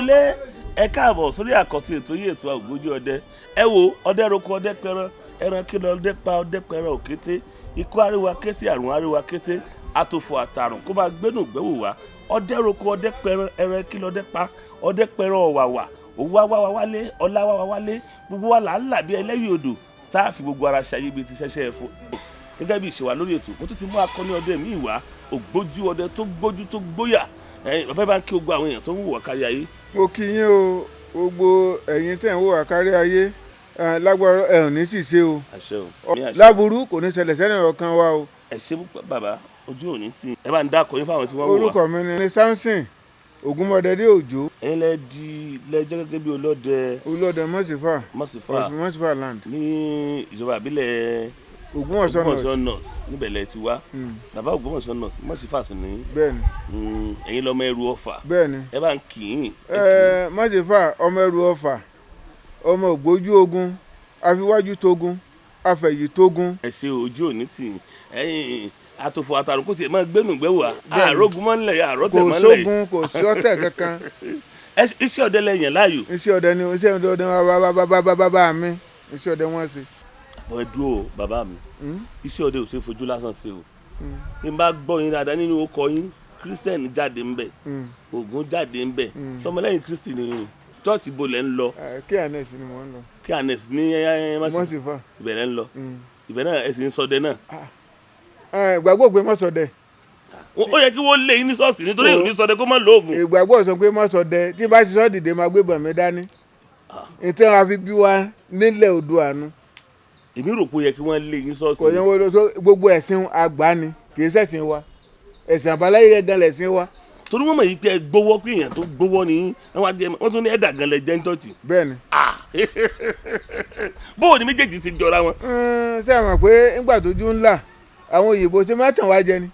Ilé, ẹ káàbọ̀ sórí àkọ́tún ètò yìí, ètò Ògbójú Ọdẹ. Ẹ wo ọdẹ roko, ọdẹ pẹran. Ẹran kí lọ ọdẹ pa? Ọdẹ pẹran òkété. Ikú àríwá kété, àrùn àríwá kété, àtòfò àtàrùn kó máa gbénú gbẹ́wò wá. Ọdẹ roko, ọdẹ pẹran. Ẹran kí lọ ọdẹ pa? Ọdẹ pẹran ọ̀wàwà. Òwú wá wá wálé, ọlá wá wá wálé. Gbogbo wa là ń là bí ẹlẹ́yìí odò tá a fi gbogbo ara ṣayé bíi ti ṣẹ́ṣẹ́ ẹ̀fọ́. Gẹ́gẹ́ bí ìṣèwà lórí ètò, mo tún ti mú akọni ọdẹ mi wá, ògbójú ọdẹ tó gbójú tó gbóyà. Bàbá bá ń kí gbogbo àwọn èèyàn tó ń wò wá kárí ayé. Mo kí yín o, gbogbo ẹ̀yin tẹ̀ ń wò wá kárí ayé. Lágbára ẹ̀ ò ní sì ṣe o. Àṣẹ o. Láburú kò ní ṣẹlẹ̀ sẹ́ni ọ̀kan wa o. Ẹ ṣé púpọ̀ bàbá, ojú òní tí ẹ bá ń dákọ̀ yín fáwọn tí wọ́n wò wá. Orúkọ mi ni Samson Ògúnmọ́dẹ́dẹ́ Òjó. Ẹ̀yin lẹ di lẹ́jọ́ gẹ́gẹ́ bí olóde. Olóde Mọ́sífà. Mọ́sífà. Mọ́sífà land. Ní ìjọba àbílẹ̀ Ògbómọ̀ṣọ́ North. Ògbómọ̀ṣọ́ North, níbẹ̀ lẹ ti wá. Bàbá, Ògbómọ̀ṣọ́ North, Mọ́sífà sùn ní. Bẹ́ẹ̀ni. Ẹ̀yin lọmọ ẹrù Ọ̀fà. Bẹ́ẹ̀ni. Ẹ bá ń kì í. Ẹ Mọ́sífà, ọmọ ẹrù Ọ̀fà, ọmọ ògbójú ogun, afiwájú tógun, afẹ̀yì tógun. Ẹ ṣe, ojú òní tì í. Ẹ̀yin àtòfò àtàrùn kò sì máa gbénú gbẹ́wò à àrógun mọ́ ńlẹ̀, àrọ́tẹ̀ kò mọ́ ńlẹ̀. Sógun, kò sí ọ̀tẹ̀ kankan. Iṣẹ́ ọdẹ lẹ́yìn láàyò. Iṣẹ́ ọdẹ ni, iṣẹ́ ọdẹ wa bá bá bá mi, iṣẹ́ ọdẹ wọn ṣe. Bọ́ ẹ dúró o, bàbá mi, iṣẹ́ ọdẹ ò ṣe fojú lásán ṣe o. Bí n bá gbọ́ yín dáadáa, nínú ọkọ̀ yín, Christian jáde ń bẹ̀, Ògún jáde ń bẹ̀, sọmọlẹ́yìn Kristi ni. Church ibo lẹ́ ń lọ? K&S ni mò ń lọ. K&S ní Mọ́sífà. Ibẹ̀ lẹ́ ń lọ. Ibẹ̀ náà ẹ sì ń ṣọdẹ náà? Ìgbàgbọ́ pé mọ́sọdẹ. Ó yẹ kí wọ́n lé yín ní ṣọ́ọ̀ṣì nítorí òní ṣọdẹ kó má lóògùn. Ìgbàgbọ́ sọ pé mọ́sọdẹ. Tí bá ti sọ dìde, máa gbé bọ̀ mí dání. Ìtẹ́ wọn fi bí wa nílẹ̀ Oòduà nu. Èmi rò pé ó yẹ kí wọ́n lé yín ṣọ́ọ̀ṣì. Kò yẹ wọ́n lọ. Gbogbo ẹ̀sìn àgbà ni, kì í ṣẹ̀sìn wa. Ẹ̀sìn àbáláyé gẹ́gẹ́ lẹ̀sìn wa. Torí wọ́n mọ̀ yìí pé ẹ gbowó, pé èèyàn tó gbowó ni wọ́n tún ní ẹ̀dà gan lẹ jẹ́ ń tọ́tì. Bẹ́ẹ̀ni. Bóò ni méjèèjì ti jọra wọn? Ṣé ẹ mọ̀ pé ńgbà tójú ńlá, àwọn òyìnbó ṣe má tàn wá jẹ ni.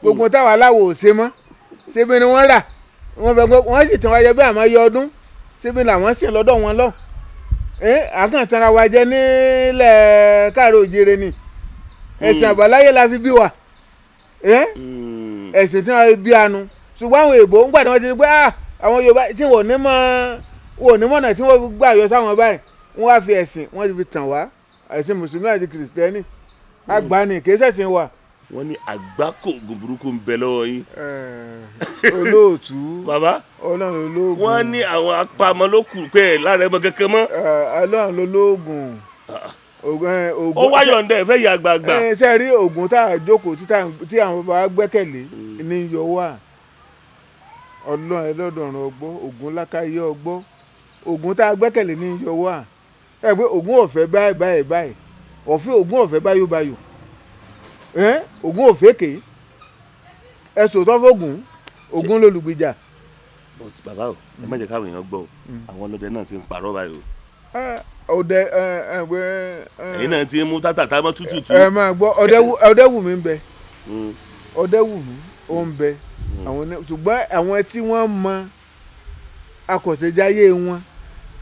Gbogbo táwa aláwọ̀ ò ṣe mọ́ ṣébi ni wọ́n rà. Wọ́n fẹ́ gbọ́, wọ́n sì tàn wá jẹ bí àmọ́ yọ ọdún ṣébi làwọn sì lọ́dọ̀ wọn lọ. Àkàn tanra wa jẹ nílẹ̀ káàró òjìrè ni. Ẹ̀sìn àbáláyé la fi bí wa, ẹ̀sìn tí wọ́n fi bí anu. Ṣùgbọ́n àwọn èèbó ńgbà tí wọ́n ti rí pé àwọn Yorùbá tí wọ́n ní mọ̀, wọ́n ò ní mọ̀nà tí wọ́n fi gbà yọ sáwọn báyìí, wọ́n wá fi ẹ̀sìn wọ́n ti fi tàn wá, ẹ̀sìn mùsùlùmí àti kìrìsìtẹ́nì. Àgbà ni, kì í ṣẹ̀sìn wa. Wọ́n ní àgbákò oògùn burúkú ń bẹ lọ́wọ́ yín. Olóòtú. Bàbá. Ọlọ́run olóògùn. Wọ́n ní àwọn apamọ́ ló kù pé ẹ̀ lára ẹmọ kankan mọ́. Ọlọ́run olóògùn. Ó wá yọ̀ǹda ẹ̀ fẹ́ yà àgbààgbà. Ṣe rí oògùn tá a jókòó tí àwọn bàbá gbẹ́kẹ̀lé ní yọ wá. Ọlọ́run ẹlọ́dọ̀ọ̀rùn ọgbọ́, oògùn lákàyè ọgbọ́, oògùn tá a gbẹ́kẹ̀lé ní yọ wá. Ẹ pé oògùn ọ̀fẹ́ báyìí báyìí báyìí ọ̀fẹ́, oògùn ọ̀fẹ́ báyò báyò, oògùn òfékè. Ẹ sòótọ́ fóògùn, oògùn lolùgbìjà. But bàbá o, ẹ má jẹ́ káwọn èèyàn gbọ́ o, àwọn ọlọ́dẹ náà ti ń parọ́ báyìí o. Ọdẹ ẹ ẹ ẹ. Ẹ̀yin náà ti ń mú tátàtà mọ́ tútù. Ẹ máa gbọ́, ọdẹ wù mí ń bẹ, ọdẹ wù mí ó ń bẹ àwọn ní. Ṣùgbọ́n àwọn tí wọ́n mọ akọ̀ṣẹ́jáyé wọn,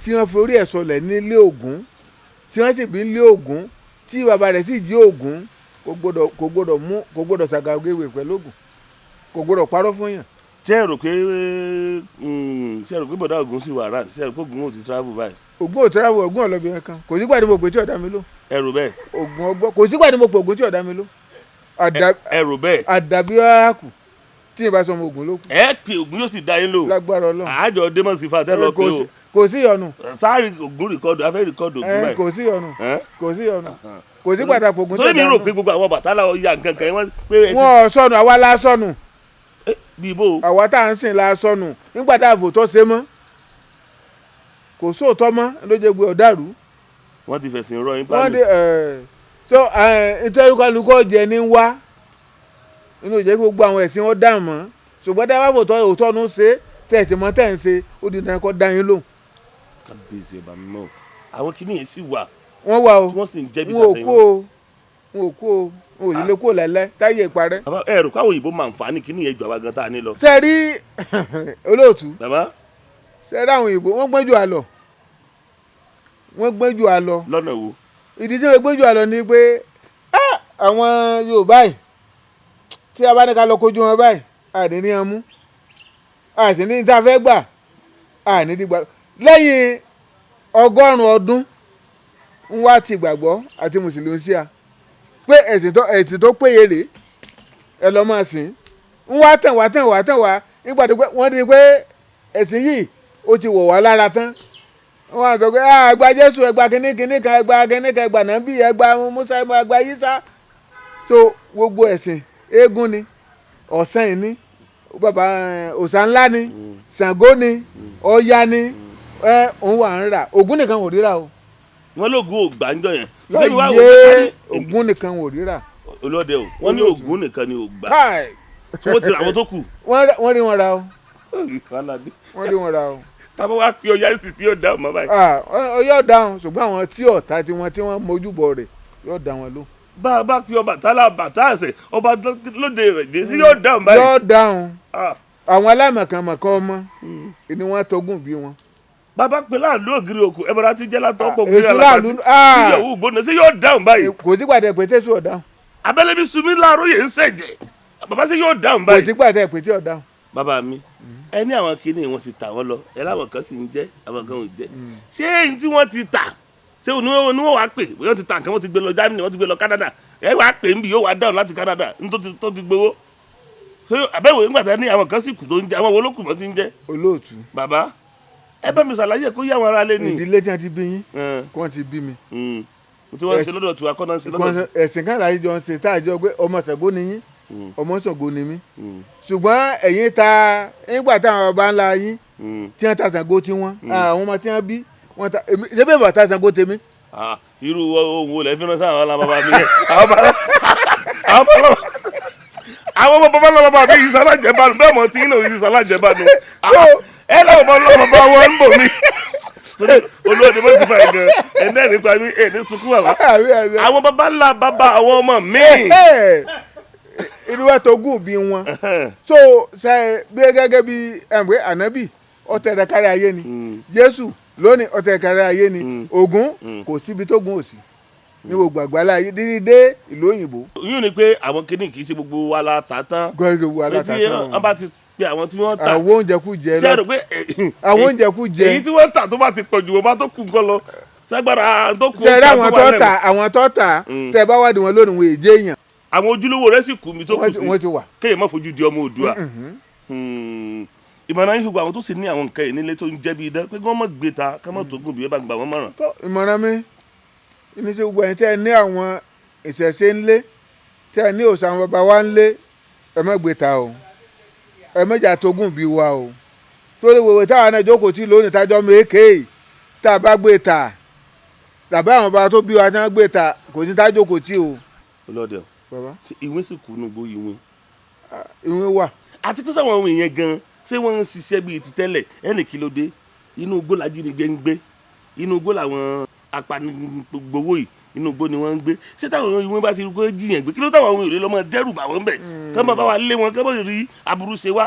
tí wọ́n fi orí ẹ̀ sọlẹ̀ nílé Ògún, tí wọ́n sì bí nílé Ògún, tí bàbá rẹ̀ sì jí Ògún, kò gbọ́dọ̀ mú, kò gbọ́dọ̀ ṣàgàgéwè pẹ̀lú Ògún, kò gbọ́dọ̀ parọ́ fún yàn. Ṣé ẹ rò pé bọ̀dá Ògún sì wà rán? Ṣé ẹ rò pé Ògún ò ti travel báyìí? Ògún ò travel, Ògún ọ̀lọ́bìnrin kan. Kò sígbà tí mo pè tí ọ̀dà mi lò. Ẹ rò bẹ́ẹ̀? Ògún ọgbọ́, kò sígbà tí mo pè Ògún tí ọ̀dà mi lò. Ẹ rò bẹ́ẹ̀? Àdàbí ọ̀hákù tí ì bá sọmọ Ògún ló kù. Ẹ pè Ògún, yóò sì dá yín lò? Lágbára Ọlọ́run. Àjọ démọ̀sí fa tẹ́ lọ pé o. Kò sí ìyọnu. Sáré Ògún record, afẹ́ record Ògún báyìí. Kò sí ìyọnu, kò sí ìyọnu, kò sí pàtàkì Ògún. Torí mi rò pé gbogbo àwọn bàtálà ya nǹkan kan wọ́n pé ẹ ti. Wọn ò sọnù, àwa la sọnù. Bí ibo? Àwa tá à ń sìn la sọnù nígbà tá a fò tó ṣe mọ́. Kò sóòótọ́ mọ́ ló jẹ́ gbé ọ̀dàrú. Wọ́n ti fẹ̀sìn rọ yín. Wọ́n pálí. dé ẹ̀ so nítorí kálukọ́ jẹ ní wá nínú ìjẹ́ kí gbogbo àwọn ẹ̀sìn wọn dà mọ́. Ṣùgbọ́n tá a bá fò tọ́ òótọ́ nu ṣe tẹ̀ mọ́ tẹ̀ ń ṣe, ó di dandan kó dá yín lóhùn. Kábíyèsí ọba mímọ́ o, àwọn kìnìún yẹn sì wà. Wọ́n wà o. Tí wọ́n sì ń jẹ́ bí Wọn ò tàtẹ̀yìn. kú o, wọn ò kú o, wọn ò ní lè kú láéláé táyé ìparẹ́. Bàbá, ẹ rò káwọn òyìnbó máa ń fa ní kìnìún yẹn ju àwa gan tá a ní lọ? Ṣe rí olóòtú? Bàbá. Ṣe rí àwọn òyìnbó, wọ́n gbọ́n jù á lọ, wọ́n gbọ́n jù á lọ. Lọ́nà wo? Ìdí tí wọ́n gbọ́n jù á lọ ni pé àwọn Yorùbá yìí, tí a bá ní ká lọ kojú wọn báyìí, àní ní ọmú, a sì ní tá a fẹ́ gbà. Àní dìgbà lẹ́yìn 100 ọdún ń wá ti gbàgbọ́ àti mùsùlùmí sí a pé ẹ̀sìn tó péye rèé, ẹ lọ́ máa sìn. Ń wá tàn wá tàn wá tàn wá nígbà tó pé wọ́n ti pé ẹ̀sìn yìí ó ti wọ̀ wá lára tán. Wọ́n á sọ pé ẹ gba Jésù, ẹ gba kínní kínní kan, ẹ gba kínní kan, ẹ gba nàbí, ẹ gba Musa, ẹ gba Yísà. So gbogbo ẹ̀sìn eégún ni, ọ̀sán yìí ni, bàbá òòṣà ńlá ni, Ṣàngó ni, Ọya ni, ẹ òun wà ń rà. Ògún nìkan ò ríra o. Wọ́n lóògùn ògbà ń jọ yẹn. Láyé Ògún nìkan ò ríra. Olóde o, wọ́n ní Ògún nìkan ni ògbà. Tí wọ́n ti ra àwọn tó kù. Wọ́n rí wọn ra o. Wọ́n rí wọn ra o. Tábọ̀ wá pé Ọya sì tí yóò dáhùn mọ́ báyìí. Yóò dáhùn, ṣùgbọ́n àwọn tí ọ̀tá tí wọ́n mójúbọ rẹ̀ yóò dá wọn lóhùn. Bá a bá pé Ọbàtálá bàtà àṣẹ ọba lóde rẹ̀ jẹ́ sí yóò dáhùn báyìí. Yóò dáhùn. Àwọn aláìmọ̀kànmọ̀kàn ọmọ ni wọ́n togún bí wọn. Bàbá pé láàlú ògiri òkú ẹbọra ti jẹ́ látọ̀ pọ̀ ògiri alápàtì ìyàwó ògbóná sí yóò dáhùn báyìí. Kò sí pàtẹ pété sí ọ̀dáhùn. Abẹ́lẹ́ bí sunmi láàróyè ń ṣẹ̀jẹ̀ bàbá sí yóò dáhùn báyìí. Kò sí pàtẹ pété ọ̀dáhùn. Bàbá mi, ẹ ní àwọn kinní wọn ti tà wọ́n lọ, ẹ láwọn kan sì ń jẹ́, àwọn kan ò jẹ́. Ṣé èyí tí wọ́n ti tà ṣé òní wọ́n wàá pè wọ́n ti tà nǹkan, wọ́n ti gbé lọ Germany, wọ́n ti gbé lọ Canada, ẹ wàá pè ń bì yóò wá dáhùn láti Canada ní tó ti gbowó. Ṣé àbẹ̀wò nígbà tá ní àwọn kan sì kù tó ń jẹ, àwọn olókùn mọ́ ti ń jẹ́. Olóòtú. Bàbá ẹ bá mi ṣàlàyé kó yá àwọn ará lé ní. Ìdílé tí wọ́n ti bí yín kí wọ́n ti bí mi. Tí wọ́n ń ṣe lọ́dọ̀ tiwa kọ́ náà ń ṣe lọ́dọ̀ tiwa. Ẹ̀sìn kan láyé jọ ń ṣe tá a jọ pé ọmọ Ṣàngó ni yín, ọmọ Ṣàngó ni mí. Ṣùgbọ́n ẹ̀yin ta nígbà táwọn baba ńlá yín tí wọ́n ta Ṣàngó tí wọ́n, àwọn ọmọ tí wọ́n bí wọ́n ta èmi ṣé bẹ́ẹ̀ bá ta Ṣàngó tèmi. Irú ohun wo lẹ fi ránṣẹ́ àwọn ọlá bàbá mi yẹn? Àwọn ọmọ bàbá ńlá bàbá mi yìí sálájẹbánu bẹ́ẹ̀ mọ̀ tí yín náà yìí sálájẹbánu. Ẹ láwọn ọmọ ńlá bàbá wọn ń bò mí. Olóòdì mọ̀ sí fàyè gan, ẹ̀ náà nípa mi ẹ̀ ní sunkún bàbá. Àwọn bàbá ńlá bàbá àwọn ọmọ mi. Irú wa tó gùn bí wọn. So ṣe bí gẹ́gẹ́ bí ẹ̀m̀wé ànábì ọ̀tẹ̀ kárí ayé ni, Jésù lónìí ọ̀tẹ̀ kárí ayé ni, Ògún kò síbi tó gùn òsì ní gbogbo àgbálá ayé dídí dé ìlú òyìnbó. Yóò ní pé àwọn kinní kì í ṣe gbogbo wa la tà tán. Gbogbo wa la tà tán. Wọ́n bá ti pé àwọn tí wọ́n tà. Àwọn oúnjẹ kú jẹ. Ṣé ẹ rò pé àwọn oúnjẹ kú jẹ. Èyí tí wọ́n tà tó bá ti pọ̀ jù wọ́n bá tó kù nǹkan lọ ságbára tó kù. Ṣé ẹ àwọn tó tà àwọn tó tà tẹ bá wádìí wọn lónìí wọn èjé èèyàn. Àwọn ojúlówó rẹ̀ sì kù mí tó kù sí. Wọ́n ti wà. Kéèyàn má fojú di ọmọ Oòduà. Ìmọ̀ràn yín ṣùgbọ́n àwọn tó sì ní àwọn nǹkan yìí nílé tó ń jẹ́ bí idán pé kí wọ́n má gbé ta ká má tó gùn bí ẹ bá gbà wọ́n mọ̀ràn. Ìmọ̀ràn mi ní ṣe gbogbo ẹ̀yin tẹ́ ẹ ní àwọn ìṣẹ̀ṣe ńlé tẹ́ ẹ ní òòṣà àwọn baba wa ńlé, ẹ má gbé ta o, ẹ má jà tógùn bí wa o, torí gbogbo táwọn náà jókòó tí lónìí tájọ́ méèké tá a bá gbé ta tàbí àwọn baba tó bí wa tí wọ́n gbé ta kò ní tá jókòó tí o. Olóde o, ìwé sì kú nùgbò ìwé. Ìwé wà. Àti pé sáwọn ohun ìyẹn gan ṣé wọ́n ń ṣiṣẹ́ bíi ti tẹ́lẹ̀ ẹnì kí ló dé inú igbó lajínigbé ń gbé, inú igbó làwọn apanigbowó yìí inú igbó ni wọ́n ń gbé. Ṣé táwọn ìwé bá ti rí pé jiyàn gbé kí ló táwọn ohun èlò lọ́mọ dẹ́rù bà wọ́n bẹ̀ kán máa bá wa lé wọn kán máa rí aburú ṣe wá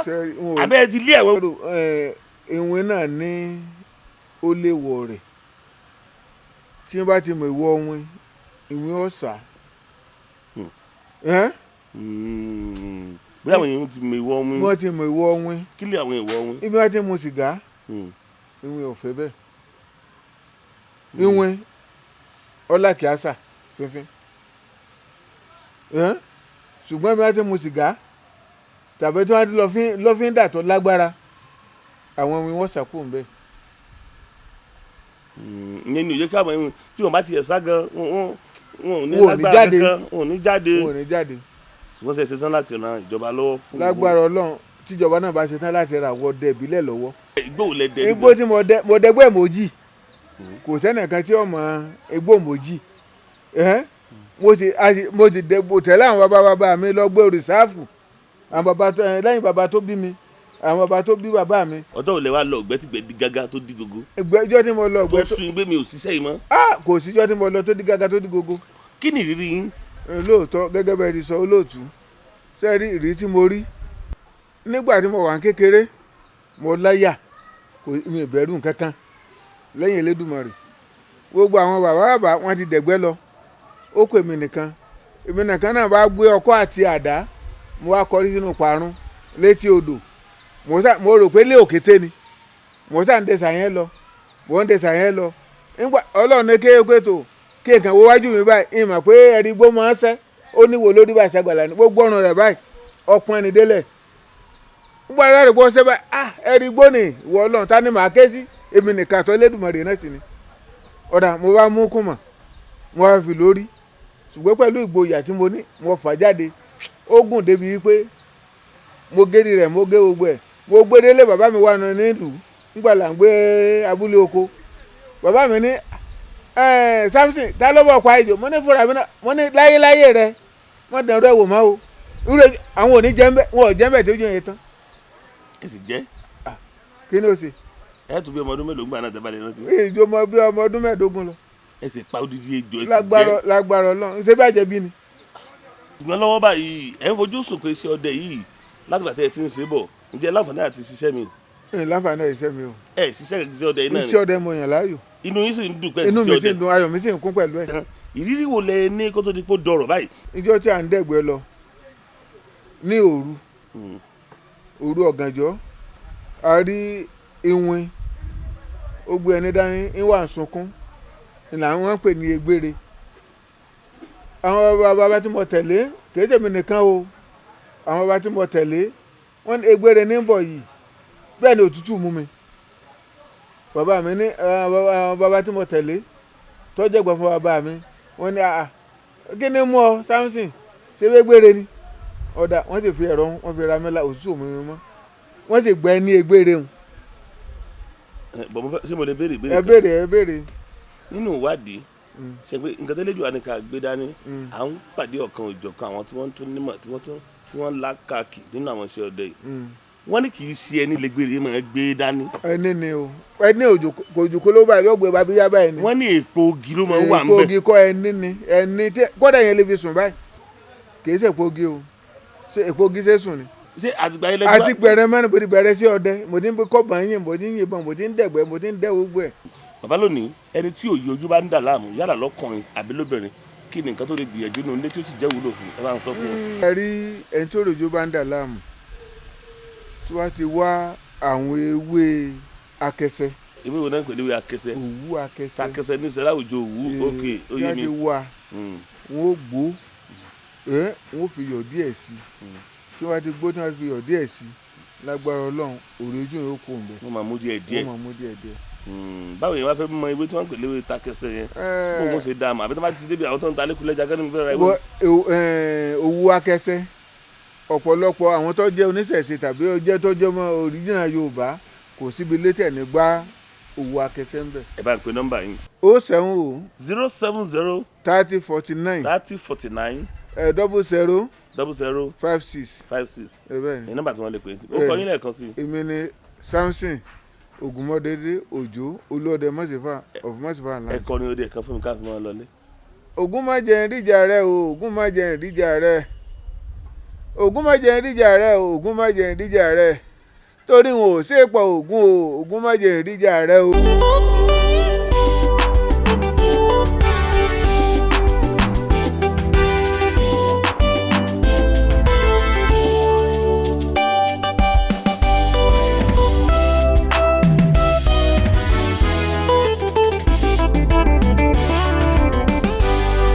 abẹ́ ti lé àwọn. Ìwé náà ní ó léwọ̀ rẹ̀ tí wọ́n bá ti mọ ìwọ wọn ìwé ọ̀sà. Bóyá àwọn èèyàn ti mọ ìwọ wọn. Wọ́n ti mọ ìwọ wọn. Kí lè àwọn ìwọ wọn. Ibi wọ́n ti mu sìgá ìwé ọ̀fẹ́ bẹ́ẹ̀. Ìwé ọlákìásà fínfín, ṣùgbọ́n bí wọ́n ti mu sìgá tàbí tí wọ́n ti lọ́fíńdà tó lágbára àwọn ìwé wọn ṣàkóso bẹ́ẹ̀. Ìyẹn ni òye káwọn ìwé tí wọ́n bá ti ẹ̀sà gan wọn ò ní lágbára kankan, wọn ò ní jáde. Wọn ò ní jáde. Ṣùgbọ́n ṣe ṣetán láti ran ìjọba lọ́wọ́ fún. Lágbára Ọlọ́run tíjọba náà bá ṣetán láti ra àwọn ọdẹ ìbílẹ̀ lọ́wọ́. Igbó ò lẹ dẹ. Igbó tí mo dẹgbẹ́ mojì kò sẹ́nìkan tí ọmọ igbó mojì. Mo sì dẹ̀gbò tẹ̀lé àwọn bàbá bàbá mi lọ gbé rìsáàfù àwọn bàbá lẹ́yìn bàbá tó bí mi àwọn bàbá tó bí bàbá mi. Ọjọ́ òlẹ̀ wa lọ ọ̀gbẹ́ tí gbẹ di gágá tó di gogo. Ìgbẹ́jọ́ tí mo lọ ọ̀gbẹ́ tó sún gbé mi ò ṣiṣẹ́ yìí mọ́. Kò síjọ́ tí mo lọ tó di gágá tó di gogo. Kí ni ìrírí yín? Lóòótọ́ gẹ́gẹ́ bẹ́ẹ̀ ti sọ olóòtú, ṣé rí ìrírí tí mo rí nígbà tí mo wà ní kékeré, mo láyà kò mi ò bẹ̀rù nǹkan kan lẹ́yìn Elédùmarè. Gbogbo àwọn bàbá bàbá wọn ti dẹ̀gbẹ́ lọ, ó kù èmi nìkan. Èmi nìkan náà bá gbé ọkọ́ àti àdá, mo wá kọrí sínú parun létí odò. Mo rò pé lé òkété ni. Mo sá ń dẹ̀sà yẹn lọ, mo ń dẹ̀sà yẹn lọ. Nígbà Ọlọ́run ní kéèké tó kéèkàn wo wájú mi báyìí, ìmọ̀ pé ẹ̀rí gbó máa ń sẹ́, ó ní wo lórí báyìí sàgbàlá ni gbogbo ọ̀run rẹ̀ báyìí ọpọ́n ẹni délẹ̀. Nígbà rẹ̀ gbọ́ sẹ́ báyìí, ah ẹ̀rí gbó ni ìwọ Ọlọ́run ta ni màá ké sí, èmi nìkan àtọ́ Elédùmarè náà sì ni. Ọ̀dà mo bá mú kùmọ̀, mo wá fi lórí, ṣùgbọ́n pẹ̀lú ìgboyà tí mo ní mo fà jáde. Ó gùn débi wípé mo gérí rẹ̀, mo gé gbogbo ẹ̀, mo gbé délé bàbá mi wà nílùú. Nígbà là ń gbé abúlé oko, bàbá mi ní Samson ta ló bọ̀ pa ejò? Mo ní fúnra mi náà, mo ní láyéláyé rẹ wọ́n dẹ̀rọ ẹ̀ wò má o, àwọn ò ní jẹ́ ń bẹ́, wọn ò jẹ́ ń bẹ̀ tó jẹ́ yẹn tán. Ẹ sì jẹ́. Kí ni o ṣe? Ẹ tún bí ọmọ ọdún mélòó gbà náà tẹ́ bá lè rántí? Ìjọ ọmọ bí ọmọ ọdún 15 lọ. Ẹ sì pa odidi ejò, ẹ sì jẹ́. Lágbára Ọlọ́run, ṣé bàjẹ́ bí ni. Ṣùgbọ́n lọ́wọ́ báyìí ẹ ń fojú sùn pé iṣẹ́ ọdẹ yìí látìgbà tẹ́ ẹ ti ń ṣe bọ̀, ǹjẹ́ láǹfààní àti ṣiṣẹ́ mi? Ẹ láǹfààní àti ṣiṣẹ́ mi o. Ẹ ṣiṣẹ́ iṣẹ́ ọdẹ náà ni. Iṣẹ́ ọdẹ mo yàn láàyò. Inú yín sì ń dùn pé ẹ Inú ṣiṣẹ́ mi ọdẹ. sì ń dùn, ayọ̀ mi sì ń kún pẹ̀lú ẹ̀. Ìrírí wo lẹ ní kó tó di pé ó dọ̀rọ̀ báyìí? Ìjọ tí à ń dẹ̀gbẹ́ lọ ní òru, òru ọ̀gànjọ́, a rí iwin, ó gbé ẹni dání, ń wà ń sunkún, ni làwọn ń pè ní egbére. Àwọn bàbá tí mo tẹ̀lé, kìí ṣèmi nìkan o, àwọn bàbá tí mo tẹ̀lé, wọ́n ní egbére ní bọ̀ yìí, bẹ́ẹ̀ ni òtútù mú mi. Bàbá mi ní àwọn bàbá tí mo tẹ̀lé, tó jẹ́ ẹ̀gbọ́n fún bàbá mi, wọ́n ní àà kí ni mú ọ Samson, ṣé egbére ni? Ọ̀dà wọ́n sì fi ẹ̀rọ wọn fi ra mi la, òtútù mú mi mọ́, wọ́n sì gbẹ́ ní egbére hùn. Bọ̀ mo fẹ́, ṣé mo lè béèrè ìbéèrè Ẹ kan? béèrè, ẹ béèrè. Nínú ìwádìí ṣe pé nǹkan tẹ́lẹ̀ jù wá ní ká gbé dání, à ń pàdé ọ̀kan òjọ̀kan àwọn tí wọ́n tún nímọ̀, tí wọ́n tún tí wọ́n lákàkì nínú àwọn iṣẹ́ ọdẹ yìí. Wọ́n ní kì í ṣe ẹni lè gbére máa gbé dání. Ẹni ni o, ẹni òjò kò jù kó ló báyìí, yóò gbé babíyá báyìí ni. Wọ́n ní èpo igi ló máa ń wà Èpo ńbẹ̀. igi kọ́, ẹni ni, ẹni tí kódà yẹn lè fi sùn báyìí, kì í ṣe èpo igi o, ṣe èpo igi ṣe sùn ni. Ṣé àtìgbà yẹn lẹ́jọ́ Àti gbẹ̀rẹ̀ mẹ́rin mo ti bẹ̀rẹ̀ sí ọdẹ, mo ti ń kọ́ bọ̀ yín, mo ti ń yìnbọn, mo ti ń dẹ̀gbẹ́, mo ti ń dẹ́ gbogbo ẹ̀. Bàbá lónìí, ẹni tí òye ojú bá ń dà láàmú yálà lọ́kùnrin àbí lóbìnrin, kí ni nǹkan tó lè gbìyànjú nínú ilé tí ó sì jẹ́ wúlò fún ẹ bá ń sọ fún wọn. Ẹ rí ẹni tí òròjú bá ń dà láàmú, tí wàá ti wá àwọn ewé akẹsẹ. Ewé wo náà ń pè ní ewé akẹsẹ? Òwú akẹsẹ. Takẹsẹ ní sẹ́lá òjò òwú, ok, ó Tí yé wàá mi. ti wá, wọn ó gbó, wọn ó fi yọ̀ díẹ̀ sí i, tí wàá ti gbó, tí wàá fi yọ̀ díẹ̀ sí i, lágbára Ọlọ́run òròjú yóò kó ń bẹ̀. Wọ́n máa mú díẹ̀ díẹ̀. Wọ́n máa mú díẹ̀ díẹ̀. Báwo yẹn wá fẹ́ mọ ewé tí wọ́n ń pè léwé takẹsẹ yẹn, bó wọ́n ṣe dá a mọ̀, àbí tí wọ́n bá ti débi àwọn tó ń ta lẹ́kùlẹ́jà kẹ́ni fẹ́ ra ewé? Òwú akẹsẹ, ọ̀pọ̀lọpọ̀ àwọn tó jẹ́ oníṣẹ̀ṣe tàbí jẹ́ tó jẹ́ ọmọ òríjìnà Yorùbá kò síbi létí ẹ̀ nígbà òwú akẹsẹ ń bẹ̀. Ẹ bá ń pe nọ́mbà yín. 070 070 30 49 30 49 00 00 56. 56. Ẹ bẹ́ẹ̀ ni. Ní nọ́mbà tí wọ́n lè pè é sí. Ó kọ yín lẹ́ẹ̀kan sí i. Èmi ni Samson Ògúnmọ́dédé Òjó Olúọdẹ Mọ́sífà of Mọ́sífà Ẹ land. kọrin òde kan fún mi ká fi máa lọlé. Ògún má jẹ́ n ríjà rẹ o, Ògún má jẹ́ n ríjà rẹ. Ògún má jẹ́ n ríjà rẹ o, Ògún má jẹ́ n ríjà rẹ. Torí wọn ò ṣèpọ̀ Ògún o, Ògún má jẹ́ n ríjà rẹ o.